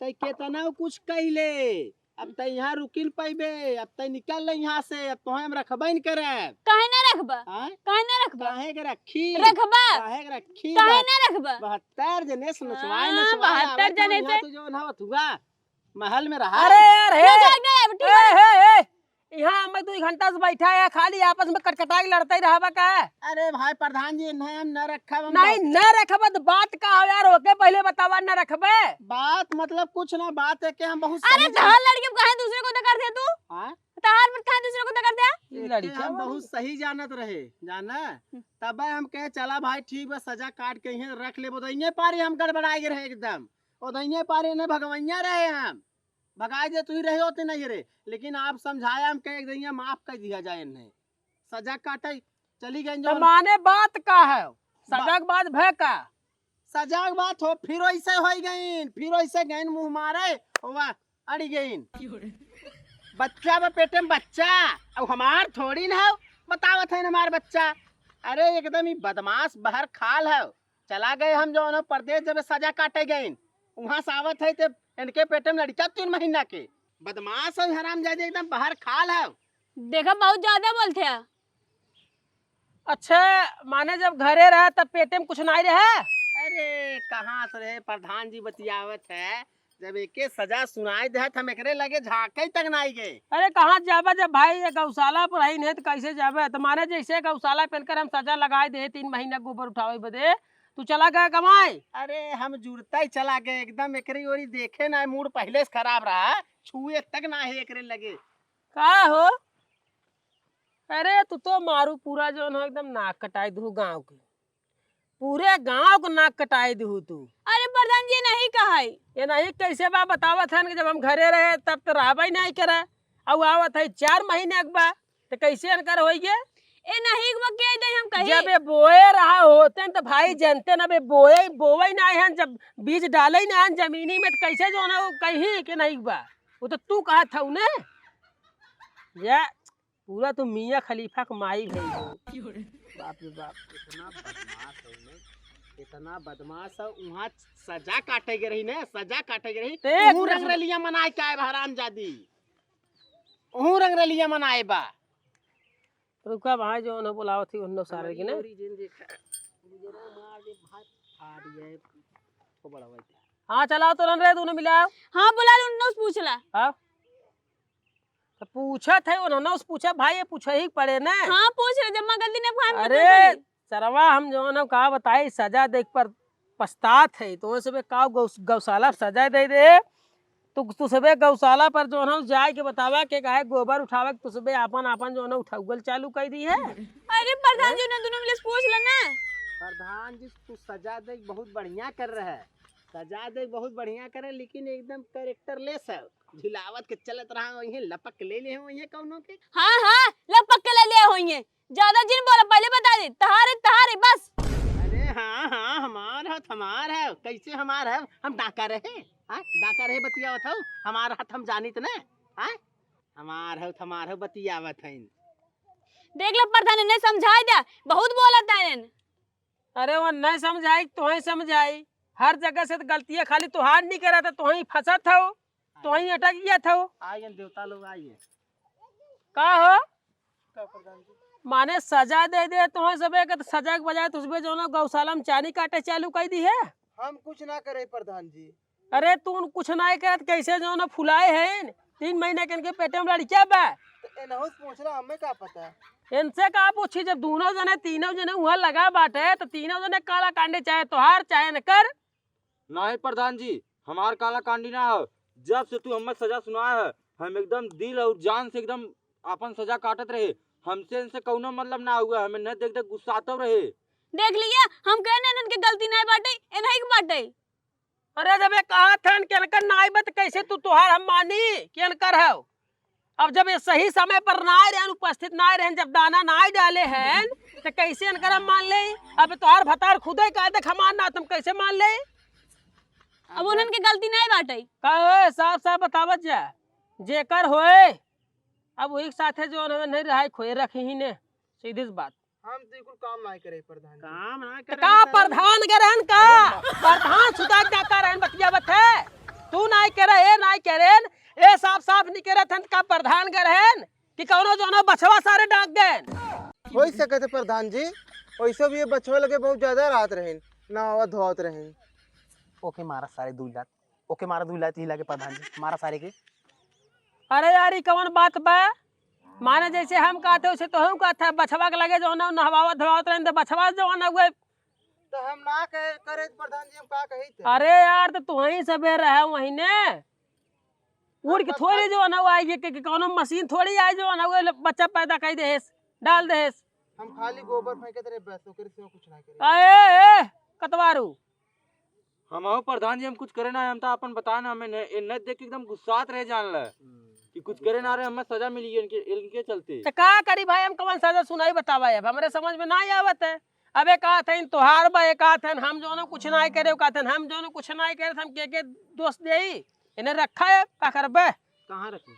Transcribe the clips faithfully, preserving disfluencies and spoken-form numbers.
तै केतना कुछ कइले, अब तै यहाँ रुकिन पइबे, अब तै निकल ले यहाँ से, अब तोहे हम रखबे न करब। काहे ना रखबा? हाँ? काहे ना रखबा? काहे के रखी? रखबा। काहे के रखी? काहे ना रखबा? बहत्तर जने से नचवाए, हाँ, नचवाए बहत्तर आवे तो जने यहाँ से। तो जौन हवत हुआ, महल में रहा। अरे यार, हे। ना जाए, ना आए, ठीक ए, है। हे, हे। यहाँ हम दुइ घंटा से बैठा है, खाली आपस में कटकटाई लड़ते ही रहबा का? अरे भाई प्रधान जी, इन्हें हम न रखब, हम नहीं, बात न रखबा तो बात का हो यार, ओके पहले बतावा, न रखबे। बात मतलब कुछ ना, बात है कि हम बहुत अरे सही तहार लड़के काहे दूसरे को दकर दे तू? हाँ? तहार पर काहे दूसरे को दकर दे? ई लड़का हम बा। बहुत सही जानत रहे, जाना? हम्म। तबे हम कहे, "चला भाई, ठीक बा, सजा काट के इहें रख लेबो।" तो इहें पारी हम गड़बड़ाए रहे एकदम, और इहें पारी इन्हें भगवैया रहे हम। भगाए दे, तू ही रहे होते नहीं रे, लेकिन आप समझाया, हम कहे, "एक दिन माफ कर दिया जाए इन्हें।" सजा काटे चली गई तो जो माने बात का है? बा- सजा के बाद भय का? सजा के बात हो, फिर वैसे हो गई, फिर वैसे गई मुँह मारे, वाह, अड़ी गई। बच्चा बा पेटे में बच्चा, अब हमार थोड़ी ना हो, बतावत है ना हमार बच्चा। अरे एकदम ही बदमाश बहर खाल है। चला गए हम जौन हो परदेस जब सजा काटे गइन, उहाँ से आवत है ते इनके पेटे में लड़का तीन महीना के। बदमाश है हरामजादी, एकदम बहर खाल है। देखा बहुत ज्यादा बोलते हैं। अच्छा, माने जब घरे रहे तब पेटे में कुछ नाई रहे? अरे कहाँ से रहे, प्रधान जी बतियावत है, जब एके सजा सुनाई देहत, हम एकरे लगे झांके तक नाई गए। अरे, कहाँ जाबे जब भाई ये गौशाला पर ही नहीं तो कैसे जाबे? तो माने जैसे गौशाला पे इनकर हम सजा लगाए दे, तीन महीना गोबर उठावे बदे, तू चला गया कमाए। अरे, हम जुड़ता ही चला गए एकदम, एकरे ओरी देखे ना, मूड पहले से खराब रहा, छुए तक ना है एकरे लगे। का हो? अरे, तू तो मारू पूरा जौन हो एकदम नाक कटाई दू गाँव के। पूरे गाँव को नाक कटाई दिहू तू। अरे प्रधान जी, नहीं कहाई। ये नहीं कैसे बा बतावत हन कि जब हम घरे रहे तब तो रहबे नहीं करे, अउ आवत है चार महीने के बा, तो कैसे अनकर होई गे? ए नहीं बा के दे हम कही। जब ये बोए रहा होते न तो भाई जनते न बे बोए बोए ना हन, जब बीज डाले ना हन जमीनी में तो कैसे जौन हो कही कि नहीं बा? वो तो तू कहत हऊ ने। या पूरा तो मियाँ खलीफा के माई भई हो। बाप रे बाप। इतना बदमाश है ने, इतना बदमाश है। उहाँ सजा काटे के रही ने, सजा काटे के रही। ते उहू रंगरलिया मनाए के आए बा हरामजादी। उहू रंगरलिया मनाए बा। रुका भाई, जौन हो बुलावत ही उन्नो सारे के ने। हाँ, चलाओ तो रन रे, दोनों मिलाओ। हाँ, बुला ले, उन्नो से पूछ ला। हाँ। तो पूछत है, उन्होंने उस पूछा, भाई, ये पूछे ही पड़े ना। हाँ, पूछ ले, जब मैं गलती नहीं, भाई, हम अरे, कितना करी? सरवा, हम जौन है, का बताई, सजा देख पर पछतात है, तो उसे बे का गौ-, गौशाला सजा दे दे, तो तू सबे गौशाला पर जौन है, जाए के बतावा के काहे गोबर उठावे के, तू सबे आपन, आपन जौन है, उठौगल चालू कर दी है। अरे, प्रधान जी, उन्हें दोनों मिले से पूछ ले ना। प्रधान जी, तू सजा दे बहुत बढ़िया कर रहा है, सजा दे बहुत बढ़िया करे, लेकिन एकदम characterless है। झिलावत के चलत रहा, वहीं लपक ले ले, वहीं कौनो के। हाँ, हाँ, लपक के ले ले होइए। ज्यादा जिन बोला, पहले बता दे, तहारे, तहारे, बस। अरे हाँ, हाँ, हमार है, हमार है। कैसे हमार है? हम डाका रहे? हाँ? डाका रहे बतियावत हौ? हमार हाथ हम जानित न? हाँ? हमार हौ, हमार हौ बतियावत हईन। देख ले प्रधान, इन्हें समझाई दे, बहुत बोलत हईन। अरे वो नहीं समझाई, तोहई समझाई। हर जगह से तो गलतियाँ खाली तोहार नहीं करा था, तोहई फंसत हौ, तोहई अटक गया था। आइए देवता लोग, आइए। का हो? का प्रधान जी? माने सजा दे दे तोहई सबे के, तो सजा के बजाय तुसबे जौन गौशाला में चानी काटे चालू कर दी है। हम कुछ ना करे प्रधान जी। अरे तू कुछ नाहीं करत, कैसे जौन फुलाए हैं? तीन महीना के इनके पेटे में लड़किया बा। तो एनहू से पूछ रहा, हमें का पता? इनसे का पूछी, जब दोनों जने, तीनों जने उहाँ लगा बाटे, तो तीनों जने काला कांडी, चाहे तोहार, चाहे इनकर। नाहीं प्रधान जी, हमार काला कांडी ना हो। जब से तू हमें सजा सुनाए है, हम एकदम दिल और जान से एकदम आपन सजा काटत रहे। हमसे इनसे कौनो मतलब ना हुआ, हमें न देख देख गुस्सातो रहे। देख लिया, हम कहने इनके गलती नाहीं बाटे, इन्हीं के बाटे। अरे जब ये कहत हन कि इनकर नाई बा, त कैसे तू तोहार हम मानी कि इनकर हौ? अब जब ये सही समय पर नाई रहन, उपस्थित नाई रहन, जब दाना नाई डाले हन, त कैसे इनकर हम मान ले? अब तोहार भतार खुदे कह दे हमार ना, त हम कैसे मान ले? अब उन्हन के गलती नाई बाटे। का होए, साफ साफ बतावत जा, जेकर होए, अब वही के साथे जौन हमें नहीं रहाई, खोए रखी ही ने, सीधी सी बात। हम तो कुल काम नाई करे प्रधान जी। काम ना तो करे का तो प्रधान के रहन का? अरे बाप। प्रधान सुधा क्या का रहन बतियावत है? तू नाई करेन, ए साफ साफ निकरे थन का प्रधान गरहेन कि कौनो जौनो बछवा सारे डाक देन। होइ सकत है प्रधान जी, वैसे भी ये बछवा लगे बहुत ज्यादा रात रहेन, नहावत धोवत रहेन। ओके मारा सारे दुइ लात, ओके मारा दुइ लात ही लगे प्रधान जी, मारा सारे के। अरे यार, ई कौन बात बा? माने जैसे हम कहते, वैसे तोहू कहते, बछवा के लगे जौन है, नहवावत धोवावत रहेन, तो बछवा जौन है, उहे तो हम ना कहे, करे प्रधान जी, हम का कही थे? अरे यार, तो तुहई सबे रहे वही ने। उड़ के हम थोड़ी खाली जौन है, वो आई के, के, कौनो मशीन थोड़ी आई जौन है, वो बच्चा पैदा कर देहेस, डाल देहेस। हम खाली गोबर फेंकत रहे बस, ओकरे सिवा कुछ ना करे। ए, ए, कतवारू। हमहू प्रधान जी, हम कुछ करे ना, हम तो अपन बताए ना, हमें न, ए, न देख के एकदम गुस्सात रहे जान ला कि कुछ करे ना रहे, हमें सजा मिली इनके, इनके चलते। तो का करी भाई, हम कौन सजा सुनाई बतावा, अब हमरे समझ में ना आवत है। अब एक कहत है तोहार बा, एक कहत है हम जौनो कुछ ना करे, कहत है हम जौनो कुछ ना करे, हम के के दोष देई, इन्हें रखा है, का करबे? कहाँ रखी?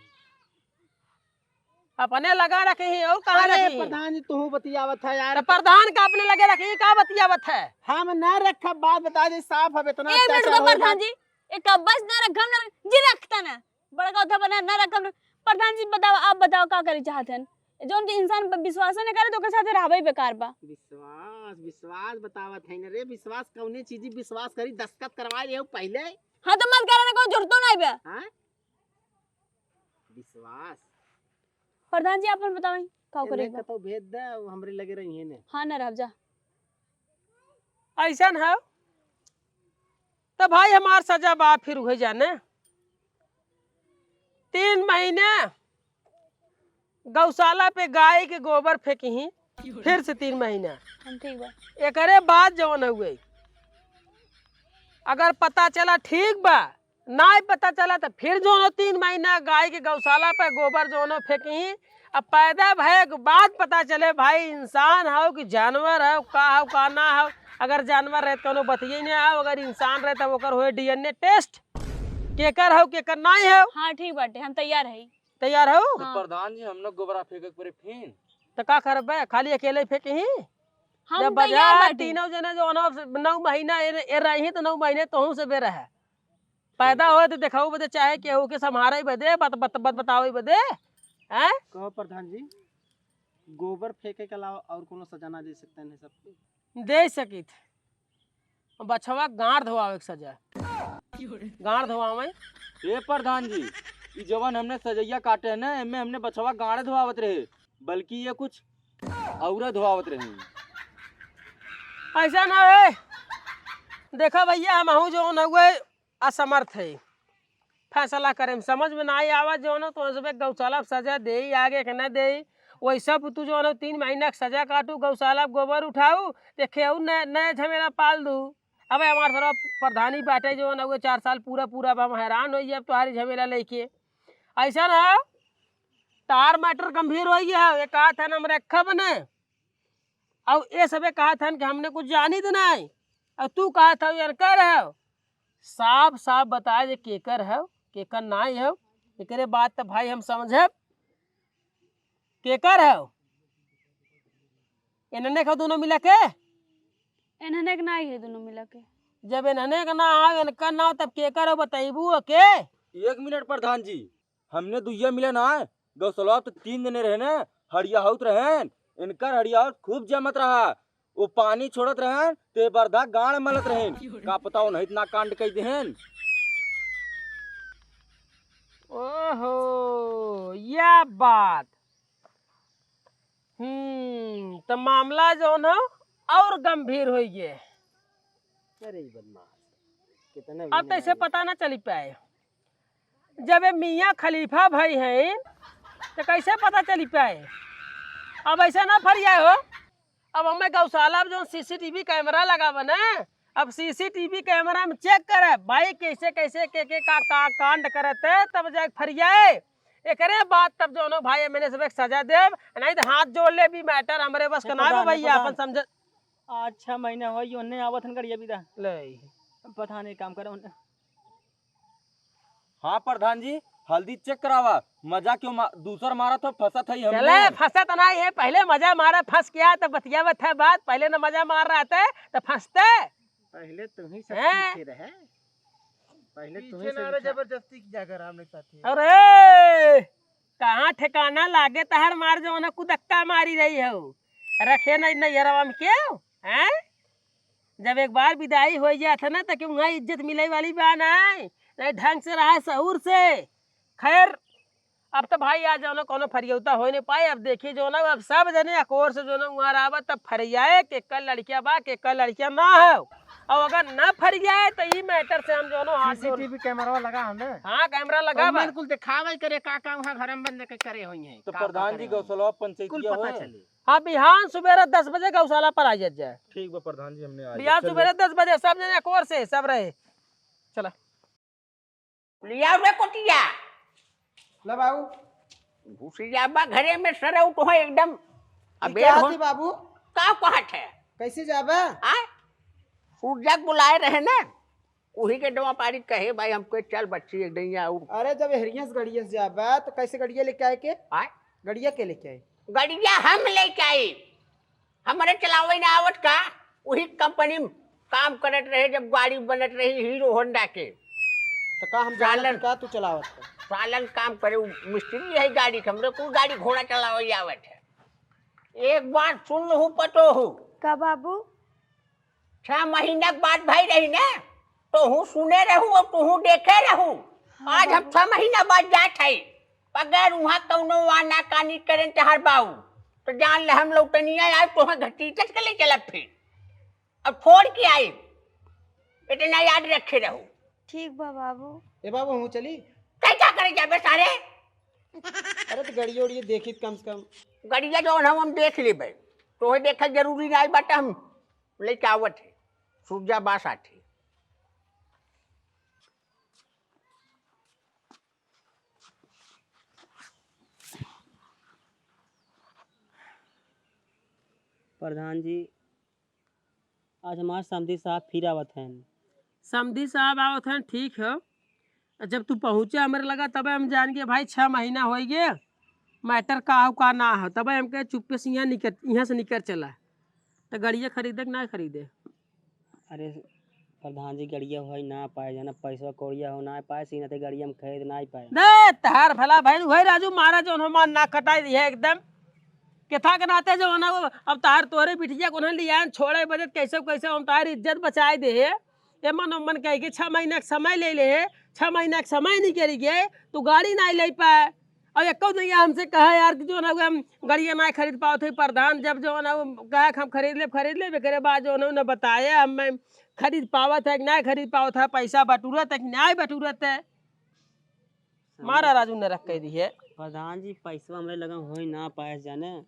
अपने लगा रखे ही, और कहाँ अरे रखी? प्रधान जी, तू बतियावत है यार। तो प्रधान का अपने लगे रखी, का बतियावत है? हम ना रखब, बात बता दे साफ, अब इतना एक मिनट अत्याचार रुको होगा। प्रधान जी, एक बस ना रखम ना जी, रखता ना, बड़का उठा बना ना रखम ना। प्रधान जी बताओ, आप बताओ का करी चाहत हन? जौन के इंसान पर विश्वास न करे तो ओकर साथे रहबे बेकार बा। विश्वास, विश्वास बतावत है ना रे, विश्वास कौने चीज विश्वास करी, दस्तखत करवा ले पहले। हाँ तो मत करे ना, कोई जरूरतो नहीं बा। हाँ? विश्वास। प्रधान जी, आपन बतावें, का करे एने बा? कतौ भेज दे, अब हमरे लगे रही है ने। हाँ, ना रहब जा। ऐसन है, तो भाई हमार सजा बा, फिर उहे जाने। तीन महीने गौशाला पे गाय के गोबर फेंकी, फिर से तीन महीना। हम ठीक बा। एकरे बाद जवन हुए, अगर पता चला ठीक बा, नाय पता चला तो फिर जौनो तीन महीना गाय के गौशाला पे गोबर जौनो फेंकी। अब पैदा भए के बाद पता चले भाई इंसान हो कि जानवर हो, का हो का ना हो। अगर जानवर रहे तो कौनो बतिये ना हो, अगर इंसान रहे तब ओकर होए डीएनए टेस्ट, केकर हो केकर नाय हो। हाँ ठीक बाटे, हम तैयार हई। तैयार हो? तो हाँ। प्रधान जी, हम लोग गोबरा फेंके के परे फिन। तो का करबे, खाली अकेले ही फेंकही? हम जब तैयार बाजार बाटी। तीनों जने जो अनौ-, नौ महीना ए, ए रही तो नौ महीने तोहू से बेरा है। पैदा होए तो देखाऊ बदे चाहे केहू के संभारे बदे, बत-, बत-, बत-, बतावे बदे, हैं? कहो प्रधान जी, गोबर फेंके के अलावा और कोनो सजा ना दे सकते हैं सबके? दे सकित। बछवा गांड़ धोआवे के सजा। गांड़ धोआवे। ए प्रधान जी, ई जवन हमने सजैया काटे है ना, एमे हमने बछवा गांड़े धोआवत रहे, बल्कि ये कुछ औरे धोआवत रहे। ऐसा ना है। देखा भैया, हमहू जौन हुए असमर्थ है फैसला करे में, समझ में नाहीं आवा। जौन तो सबे गौशाला पे सजा देई, आगे के न देई। वैसा तू जौन तीन महीना के सजा काटू, गौशाला पे गोबर उठाऊ, ते केहू नया, नया झमेला पाल दू। अबे हमार सारा प्रधानी बाटे जौन, अब चार साल पूरा, पूरा अब हम हैरान होई अब तोहारी झमेला लेके। ऐसा ना, तार मैटर गंभीर हो गया है, एक हाथ है ना हम रखब ने। अब ये सबे कहत हन कि हमने कुछ जानी तो नहीं। अब तू कहत हव, एनकर हव। साफ साफ बताए जे केकर हव, केकर नाई हव। एकरे बाद त भाई हम समझब केकर हव। एनने का दोनों मिला के? एनने के नाई है दोनों मिला के। जब एनने का ना आव, एनकर ना आव, तब केकर हव बताइबू के? एक मिनट प्रधान जी, हमने दुइया मिला ना, गौसलवा तो तीन जने रहे ना, हड़िया होत रहेन, इनकर हड़िया होत खूब जमत रहा। वो पानी छोड़त रहेन, ते बरधा गाड़ मलत रहेन। का पता वो नहीं इतना कांड कई देहेन। ओहो, या बात। हम्म, तो मामला जौन हो और गंभीर हो गए। अरे ई बदमाश, कितना अब तो ऐसे पता ना चली पाए। जब ये मियाँ खलीफा भाई हैं, तो कैसे पता चली पाए? अब ऐसे ना फरियाए हो। अब हमें गौशाला में जो सीसीटीवी कैमरा लगा बा ना, अब सीसीटीवी कैमरा में चेक करे भाई, कैसे, कैसे, के, के, का, का कांड करत है, तब जाके फरियाए। एकरे बाद तब जौनो भाई, मैंने सब एक सजा देब, नहीं तो हाथ जोड़ ले भी मैटर हमरे बस का ना बा भैया, अपन समझ। आज छह महीना होई, ओन्ने आवत हन गड़िया बिदा। ले। पता नहीं काम करे ओन्ने। हाँ प्रधान जी, हल्दी चेक करावा, मजा क्यों मा-, दूसर मारत हो, फंसत है हमने। चले, फंसत नहीं है, पहले मजा मारा, फंस गया तो बतियावत है बात, पहले ना मजा मार रहा था तो फंसते। पहले तुम ही सब हैं? पीछे रहे। पहले पीछे तुम्हें से ना रहे, बिठा- जबरदस्ती की जाकर हमने साथी। अरे, कहाँ ठिकाना लागे तहर मार, जौन कुदक्का मारी रही हो, रखे नहीं नैहरवा में केहू, हैं? जब एक बार विदाई हो जात है ना, तो क्यों वहाँ इज्जत मिले वाली बा नहीं, नहीं ढंग से रहा सहूर से। खैर, अब तो भाई, आज जौनो कौनो फरियौता हो नहीं पाए। अब देखिए जौनो, अब सब जने अकोर से जौनो उहाँ आवत, तब फरियाए के कल लड़किया बा, के कल लड़किया ना हो। और अगर ना फरियाए तो ई मैटर से हम जौनो हाथ जोड़ सीसीटीवी कैमरा लगा हमने। हाँ, कैमरा लगा और बा। मन कुल दिखावे करे का का उहाँ घर में बंद के करे हुई हैं, तो का का प्रधान जी करे हुई हैं। गौशाला कुल पंचायतिया पता होए। चले। हाँ, बिहान सुबेरे दस बजे गौशाला पर आ जाए। ठीक बा प्रधान जी, हमने आ बिहान जाए। सुबेरे दस बजे सब जने अकोर से सब रहे। चला। लियाओ रे कोटिया। ला बाबू। घुसी जाबा घरे में सरऊ तो है एकदम। ई अबेर का हो। थी बाबू? का कहत है? कैसे जाबा? आय? सूरजा के बुलाए रहे ना, उही के डोमा पारी कहे भाई हमको चल बच्ची एक दैया और। अरे जब हेरिया से गड़िया से जाबा तो कैसे गड़िया लेके आए के? आय? गड़िया के लेके आए? गड़िया हम लेके आई। हमरे चलावे ना आवत का? वही कंपनी में काम करत रहे जब गाड़ी बनत रही हीरो होंडा के। तो का हम जानत सालन। का तू चलावत का? सालन काम करे, उ मिस्त्री है गाड़ी के, हमरे कुल गाड़ी घोड़ा चलावे आवत है। एक बात सुन लहू पतो हो। का बाबू? छह महीना के बाद भाई रही ना, तोहू सुने रहू और तोहू देखे रहू। हाँ आज हम बाबू। छह महीना बाद जात है, अगर उहाँ कौनो आनाकानी करें तहार बाऊ, तो जान ले हम लौटनिया आए तोहे घसीटत के ले चलब फिर। अब छोड़ के आए, इतना याद रखे रहू। ठीक बा बाबू। ए बाबू, हम चली। तै का करे जाबे सारे? अरे तो गड़िया उड़िया देखी कम से कम। गड़िया जौन हम, हम देख लेबे, तोहे देखल जरूरी नहीं बाटे, हम लेके आवत है, सूरजा बा साथे। प्रधान जी, आज हमार समधी साहब फिर आवत हैं। समधी साहब आवत हैं, ठीक है। जब तू पहुँचे हमरे लगा, तबे हम जान गए भाई, छह महीना होइ गए, मैटर का हो का ना हो। तबे हम कहे चुप्पे से यहाँ निकल, यहाँ से निकल चला। तो गड़िया खरीदे कि ना खरीदे? अरे प्रधान जी, गड़िया होई ना पाए, जाना पैसा कौड़िया हो ना पाए, सीना ते गड़िया हम खरीद ना पाए। दे, तहार भला भाई, वही राजू महाराज जौन हमार नाक कटाई दिहे एकदम। केथा के नाते जौन है वो, अब तहार तोहरे बिटिया को उन्हें लियान छोड़े बजे कैसे कैसे हम तहार इज्जत बचाए दे है। एमन ओमन कह के छह महीना के समय ले ले है, छह महीना के समय निकल गए, तू गाड़ी ना ले पाए। और एको जगह हमसे कहा यार कि जौन है हम गड़िया ना खरीद पावत है प्रधान, जब जौन है वो कहा कि हम खरीद लेब, खरीद लेब, एकरे बाद जौन है उन्हें बताए हम खरीद पावत है कि ना खरीद पावत है, पैसा बटूरत है कि ना बटूरत है। मारा राजू ने रख के दी है। प्रधान जी, पैसवा हमरे लगा होई ना पाए जाने,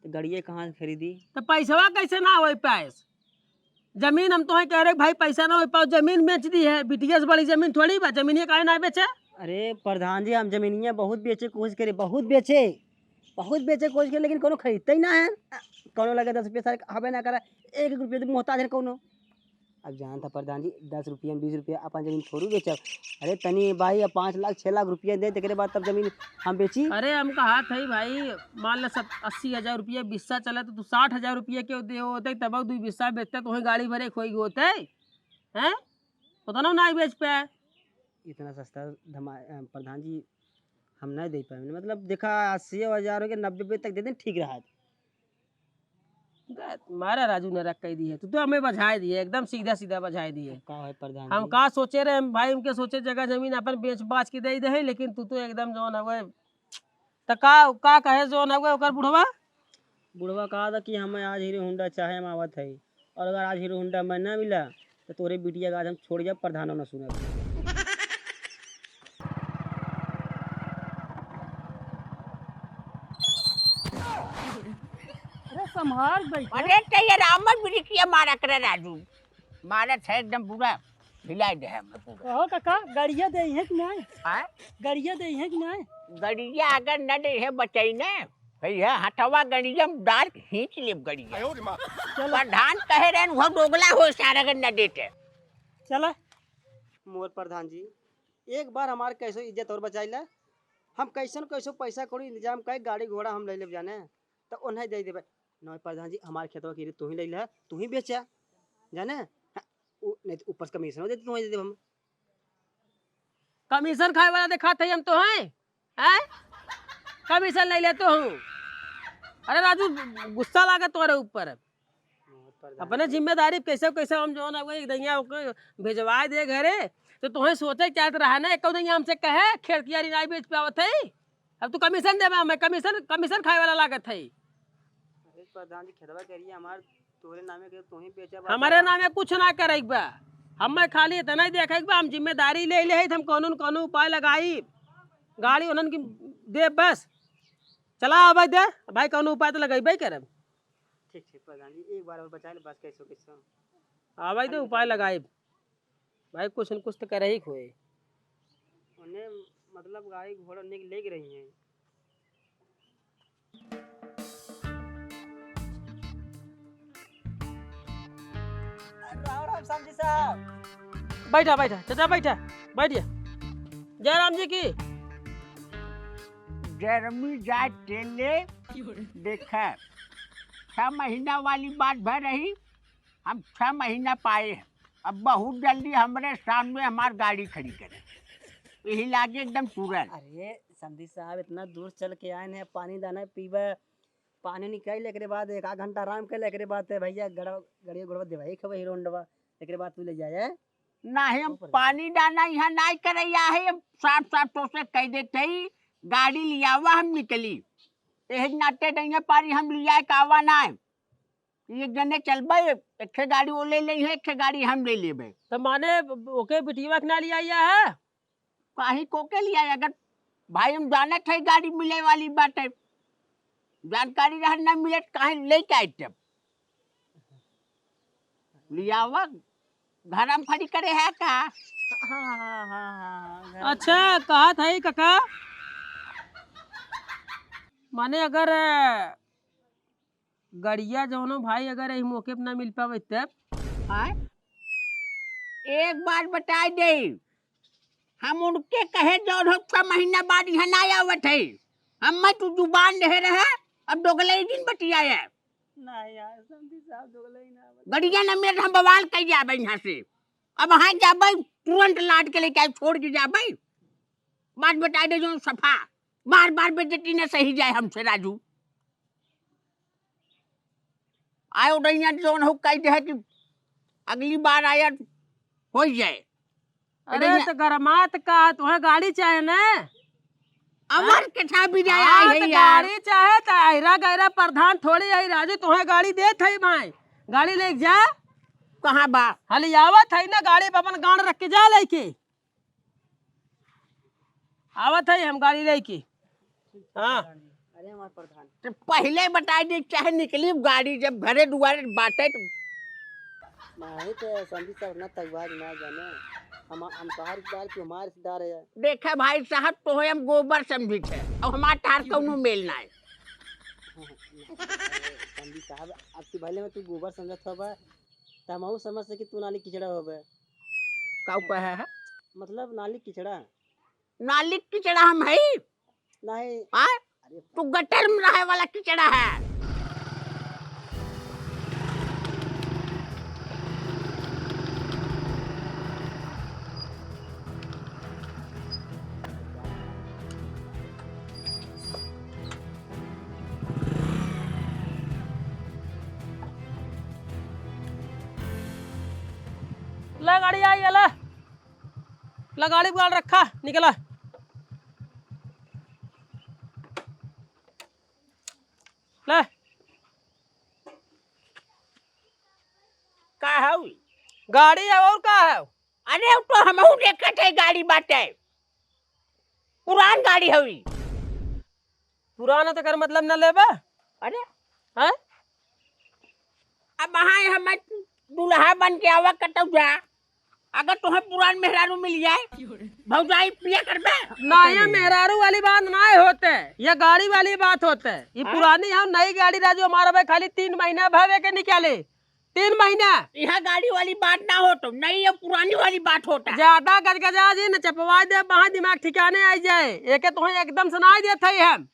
तो गड़िया कहाँ से खरीदी? तो पैसवा कैसे ना होई पाए? जमीन हम तोहे कह रहे भाई, पैसा ना हो पाओ, जमीन बेच दी है। बिटिया से बड़ी जमीन थोड़ी बा, जमीनिया काहे ना बेचे? अरे प्रधान जी, हम जमीनिया बहुत बेचे कोशिश करे, बहुत बेचे, बहुत बेचे कोशिश करे, लेकिन कोनो खरीदते ही ना है। कोनो लगे दस रुपया सारे हबे ना करे, एक एक रुपया तो मोहताज है कोनो। अब जानता प्रधान जी, दस रुपया में बीस रुपया अपन जमीन थोड़ू बेचब। अरे तनी भाई, अब पाँच लाख छः लाख रुपया दे, तेकरे बाद तब जमीन हम बेची। अरे हम कहा था भाई, मान ले सब अस्सी हजार रुपया बिस्सा चला, तो तू साठ हजार रुपया के दे होते, तब दू बिस्सा बेचते, तो वहीं गाड़ी भरे खोई होते। हैं? उतना ना बेच पाए। इतना सस्ता धमा-, अ, प्रधान जी, हम नहीं दे पाए। मतलब, देखा, अस्सी हजार हो गया, नब्बे तक दे दें, ठीक रहा। दे, मारा राजू ने रख कह दी है, तू तो हमें बझाए दिए, एकदम सीधा सीधा बझाए दिए। का है प्रधान हम जी? का सोचे रहे, हम भाई उनके सोचे जगह जमीन अपन बेच बाच के दे दे, लेकिन तू तो एकदम जौन हवे। त का, का कहे जौन हवे ओकर बुढ़वा? बुढ़वा कहा था कि हमें आज हीरो होंडा चाहे हम आवत है, और अगर आज हीरो होंडा मैं ना मिला, तो तोरे बिटिया का आज हम छोड़ जाब, प्रधानो ना सुनब। अरे संभाल बैठे। अरे ते ये रामर बिरिकिया मारा करे राजू, मारत है एकदम पूरा हिला दे है हमको। कहो काका, गड़िया दे है कि नहीं? हाँ? गड़िया दे है कि नहीं? गड़िया अगर न दे है बचाई ने, भैया हथवा गड़िया में डाल के खींच लेब गड़िया। चलो। प्रधान कहे रहे वो दोगला हो सारा अगर न देते। चला। मोर प्रधान जी, एक बार हमार कैसो इज्जत और बचाई ला। हम कैसन कैसो पैसा कौड़ी इंतजाम कर गाड़ी घोड़ा हम ले लेब जाने, तो उन्हें दे देबे। नहीं प्रधान जी, हमार खेतवा की तू ही ले ले, तू ही बेचा, जाने? हाँ, उ-, नहीं तो ऊपर से कमीशन दे, तू ही दे देब हम। कमीशन खाए वाला देखात है हम तोहैं, हैं? कमीशन नहीं लेतो हूँ। अरे राजू, गुस्सा लागत तोरे ऊपर। अपने जिम्मेदारी कैसे कैसे हम जौन है, एक दइया ओके भेजवाए दे घरे, तो तोहैं सोचे के चाहत रहा ना, एक दइया हमसे कहे, खेत कियारी नाहीं बेच पावत है, अब तू कमीशन देबा, मैं कमीशन, कमीशन खाए वाला लागत है। अरे प्रधान जी, खेतवा करिए हमार, तोहरे नामे के, तोही बेचा बा। हमारे नामे कुछ ना करे के बा, हमें खाली इतना ही देखे के बा, हम जिम्मेदारी ले ले है, तो हम कौनो न कौनो उपाय लगाई, गाड़ी उन्हन की दे बस। चला अब भाई दे, भाई कौनो उपाय तो लगेबे करब। ठीक, ठीक प्रधान जी, एक बार और बचा ले बस, कैसो कैसो। हाँ भाई दे, उपाय लगाई। भाई, कुछ न कुछ तो करे ही होए। उन्हें, मतलब, गाड़ी घोड़ा निक लेके रही हैं। राम राम समधी साहब। बैठा, बैठा, चाचा बैठा, बैठ जा। जय राम जी की। गर्मी जाए तेले देखा, छह महीना वाली बात भर रही, हम छह महीना पाए हैं। अब बहुत जल्दी हमरे सामने हमार गाड़ी खड़ी करे, यही लागे एकदम तुरंत। अरे समधी साहब, इतना दूर चल के आए हैं, पानी दाना पीबे, पानी निकाल, एकरे बाद एक आध घंटा आराम कर, एकरे बाद ते भैया गड़-, गड़िया गुड़वा देवाई खबे हीरो होंडवा, एकरे बाद तू ले जाए। नाही, हम ऊपर पानी दाना यहाँ नाही करे, यहाँ है, हम साफ साफ तो से कह देते ही, गाड़ी लियावा, हम निकली। यही नाते नहीं पारी, हम लिया के आवा ना है। एक जने चलबे, एक ठे गाड़ी वो ले ले है, एक ठे गाड़ी हम ले लेबे। तो माने ओके बिटिया के ना लिया है? काहे को के लिया? अगर भाई हम जानत है गाड़ी मिले वाली बात है, जानकारी रहन ना मिले तो काहे लेके आए तब? लियावा, घर हम खड़ी करे है का? हाँ, हाँ, हाँ, हाँ, घर अच्छा, कहत है काका, माने अगर गड़िया जौनो भाई अगर यही मौके पे ना मिल पावे तब? आय? एक बात बताई दे, हम उनके कहे जौन हो छह महीना बाद यहाँ ना आवत है, हम मैं तू जुबान दे रहे, अब दोगले ही दिन बतिया है। ना यार, समधी साहब, दोगले ही ना बतिया। गड़िया ना मिले तो हम बवाल कर जाबे यहाँ से, अब वहाँ जाबे तुरंत लाद के लेके आए, छोड़ के जाबे। बात बताई दे जौन सफा, बार बार बेइज्जती ना सही जाए हमसे राजू। आयो डैया जौन हो कह दे है कि अगली बार आया हो जाए। अरे डैया तो गरमात का, तुम्हें गाड़ी चाहे ना? अमर के था भी जाए हाँ, आई है तो यार। गाड़ी चाहे तो आयरा गैरा प्रधान थोड़ी आई राजू, तुम्हें गाड़ी देत है भाई, गाड़ी लेके जा। कहाँ बा? हलियावत है ना, गाड़ी पे अपन गांड रख के जा लेके। आवत है हम गाड़ी लेके। हाँ। अरे हमार प्रधान। तो पहले बताई दे, चाहे निकली गाड़ी, जब घरे दुआरे बाटे तो। नहीं तो समधी साहब ना तगवाज ना जाने। हम, हम तोहार रिश्तेदार, तू हमार रिश्तेदार है। देखा भाई साहब, तोहे हम गोबर समझी थे, अब हमार तोहार कौनो मेल ना है। समधी साहब, अब तू भले में तू गोबर समझत होबा, त हमहू समझ सकी तू नाली किचड़ा होबे। का कहे है? मतलब नाली किचड़ा। नाली किचड़ा हम है? नहीं। हाँ? अरे तू गटर में रहे वाला किचड़ा है। ला गाड़ी आई, ला। ला गाड़ी गाड़ रखा, निकला। ले। का हऊ? गाड़ी है और का है? अरे, उ तो हमहू देखत है गाड़ी बाटे। पुरान गाड़ी हवी। पुरान है तो कर मतलब न लेबे? अरे। हैं? अब वहाँ हम दुल्हा बन के आवा कतौ जा। अगर तोहे पुरान मेहरारू मिल जाए, भौजाई पिया करबे? ना, ये मेहरारू वाली बात ना होते, ये गाड़ी वाली बात होते। ये हाँ? पुरानी हम नई गाड़ी राजू हमारा भाई खाली तीन महीना भवे के निकाले। तीन महीना। यहाँ गाड़ी वाली बात ना हो तो नहीं, ये पुरानी वाली बात होता। ज्यादा गजगजा जी न चपवा दे, वहाँ दिमाग ठिकाने आई जाए। एके तोहे एकदम सुनाई देत है हम,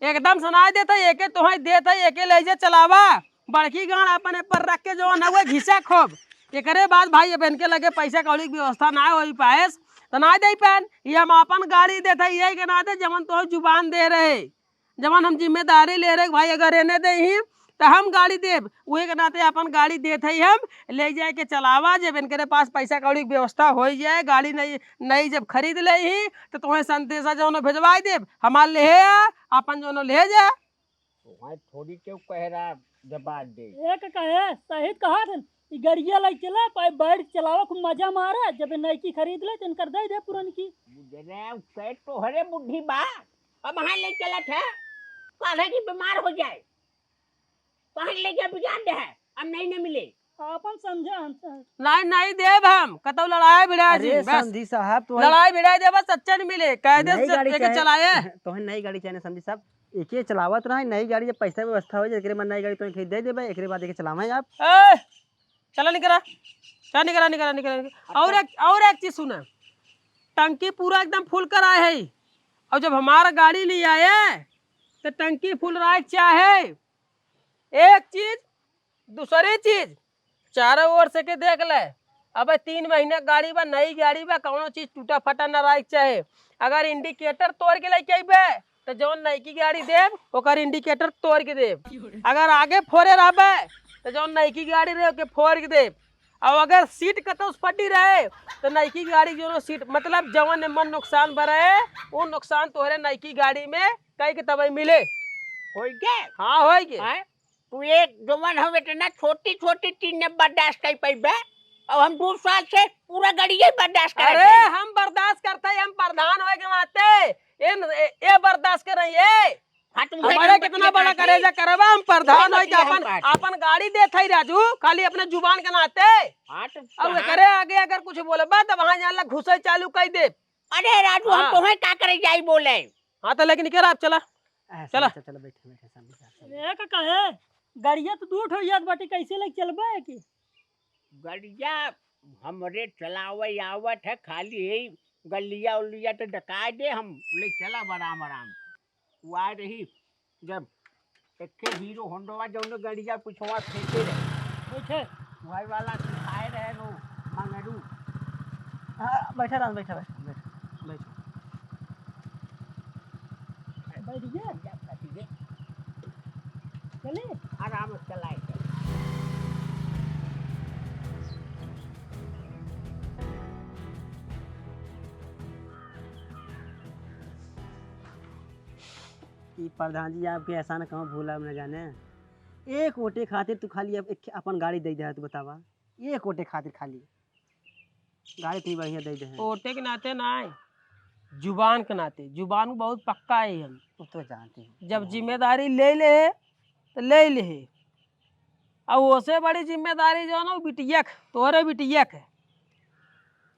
एकदम सुनाई देत है, एके तोहे देत है, एके ले जा चलावा। बड़की गांड अपने पर रख के जो न हुए घिसा खूब। एकरे बाद भाई अब इनके लगे पैसा कौड़ी की व्यवस्था ना हो पाएस, तो ना दे पाएन। ये हम आपन गाड़ी देत है, यही के नाते जवन तोहे जुबान दे रहे, जवन हम जिम्मेदारी ले रहे कि भाई अगर एने देही तो हम गाड़ी देब, वही के नाते आपन गाड़ी देत है हम, ले जाए के चलावा। जब इनके पास पैसा कौड़ी की व्यवस्था हो जाए, गाड़ी नई, नई जब खरीद लेही तो तोहे संदेशा जौनो भेजवाई देब, हमार लेहे आ, आपन जौनो ले जा। तोहे थोड़ी केहू कह रहा जवाब दे। एक कहे सहित कहा था, ई गड़िया लई चला, पाए बैठ चलावा, खूब मजा मारे, जब नईकी खरीद ले तो इनकर दे दे पुरनकी। बुझ रहे, उसे तोहरे बुद्धि बा, अब वहाँ ले चलत है, काहे कि बीमार हो जाए, कहाँ ले गया बिगाड़ दे है, अब नहीं न मिले। आपन समझा हम तो। नहीं, नहीं देब हम, कतौ लड़ाई भिड़ा जी, अरे बस। समधी साहब, तो लड़ाई भिड़ा दे, बस सच्चा नहीं मिले, कायदे नई से गाड़ी लेके चाहे, चलाए। तोहे नई गाड़ी चाहे ना समधी साहब, एके चलावत रहे, नई गाड़ी जब पैसा व्यवस्था हो जाए, एकरे बाद नई गाड़ी तोहे खरीद दे देबे, एकरे बाद एके चलावे आप। ए, चला निकरा, चला निकरा, निकरा, निकरा, निकरा। अच्छा। और एक, और एक चीज सुना, टंकी पूरा एकदम फुल कराए है, और जब हमारा गाड़ी ले आए, तो टंकी फुल रहे के चाहे। एक चीज, दूसरी चीज, चारों ओर से के देख ले। अबे तीन महीना गाड़ी बा, नई गाड़ी बा, कौनो चीज टूटा फटा ना रहे के चाहे। अगर indicator तोड़ के लेके अइबे, तो जौन नईकी गाड़ी देब, ओकर indicator तोड़ के देब। अगर आगे फोरे रहबे, तो जौन नईकी गाड़ी रहे, ओके फोड़ के देब। और अगर seat कतौ से फटी रहे, तो नईकी गाड़ी जौन seat, मतलब जौन एमन नुकसान बा रहे, वो नुकसान तोहरे नईकी गाड़ी में कई के तबई मिले। होई के? हाँ, होई के। हैं? तू एक जवन हो बेटे ना, छोटी छोटी चीज ने बर्दाश्त कर पैबे, और हम दो साल से पूरा गड़िया ही बर्दाश्त करत अरे, हई। हम बर्दाश्त करते हैं, हम प्रधान होए के नाते, ए, ए, ए बर्दाश्त कर रही है। हाँ, तुम हमारे कितना बड़ा करेजा करबा, हम प्रधान होए के अपन, अपन गाड़ी देत हई राजू, खाली अपने जुबान के नाते। हाँ, तो अब हाँ। एकरे आगे अगर कुछ बोलबा, तब वहाँ जान ला घुसे चालू कर दे। अरे राजू, हम हाँ। तोहे का करे जाई बोले? हाँ, तो लेकिन के आप चला। ऐसा चला। अच्छा, चलो, बैठे, बैठे, सामने से, सामने। एक कहे, गड़िया तो दू ठो याद बाटी, कैसे लेके चलबे कि? गड़िया हमरे चलावे आवत है, खाली यही गलिया उलिया तो डकाए दे, हम ले चला आराम आराम। वो आ रही, जब एक ठे हीरो होंडवा जौन गड़िया पिछवा फेंके रहे। बैठे। वही वाला सिखाए रहे नो मंगरू। हाँ, बैठा रहन, बैठा, बैठा, बैठा, बैठा। बैठ गया? चले? आराम से चलाए। ई प्रधान जी आपके एहसान कहूँ भूला न जाने। एक वोटे खातिर तू खाली अब एक अपन गाड़ी दे दे, तू बतावा, एक वोटे खातिर खाली गाड़ी इतनी बढ़िया दे दे। वोटे के नाते ना है, जुबान के नाते, जुबान बहुत पक्का है हम। वो तो जानते हैं। जब जिम्मेदारी ले ले, तो ले ले। अब ओसे बड़ी जिम्मेदारी जौन है, वो बिटिया के, तोहरे बिटिया के।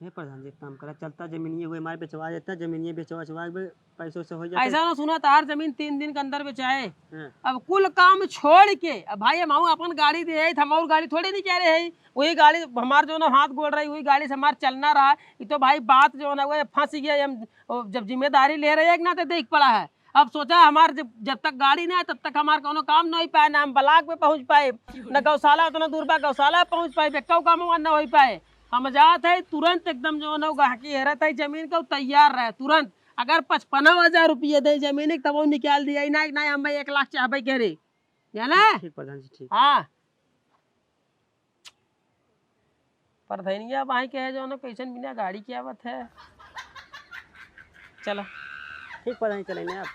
हे प्रधान जी, एक काम करा, चलता जमीनिये हुए हमारे बेचवा देता, जमीनिये बेचवा, बेचवा के पैसों से हो जाता। ऐसा ना सुना, तार जमीन तीन दिन के अंदर बेचाए। हाँ। अब कुल काम छोड़ के, अब भाई हम अपन गाड़ी दे आई, हम और गाड़ी थोड़ी नहीं कह रहे हैं, वही गाड़ी हमार जौन है हाथ गोड़ रही, वही गाड़ी से हमार चलना रहा। ये तो भाई बात जौन है वो फंस गया, हम जब जिम्मेदारी ले रहे हैं ना तो देख पड़ा है। अब सोचा, हमार जब, जब तक गाड़ी ना आए, तब तक हमार कौनो काम ना हो पाए, ना हम ब्लॉक पे पहुँच पाए, ना गौशाला उतना दूर बा, गौशाला पहुँच पाए, बेक्का काम हुआ ना हो पाए। हम जात है तुरंत एकदम जौन है गहकी हेरत है जमीन का, तैयार रहे तुरंत। अगर पचपन हजार रुपये दे जमीन के, तब वो निकाल दिया, ना, ना, हम भाई एक लाख चाहबे के रे, जाना? ठीक प्रधान जी, ठीक। हाँ। परधैनिया भाई के है जौन कैसन बिना गाड़ी के आवत है। चला। ठीक परधान, चले ना आप।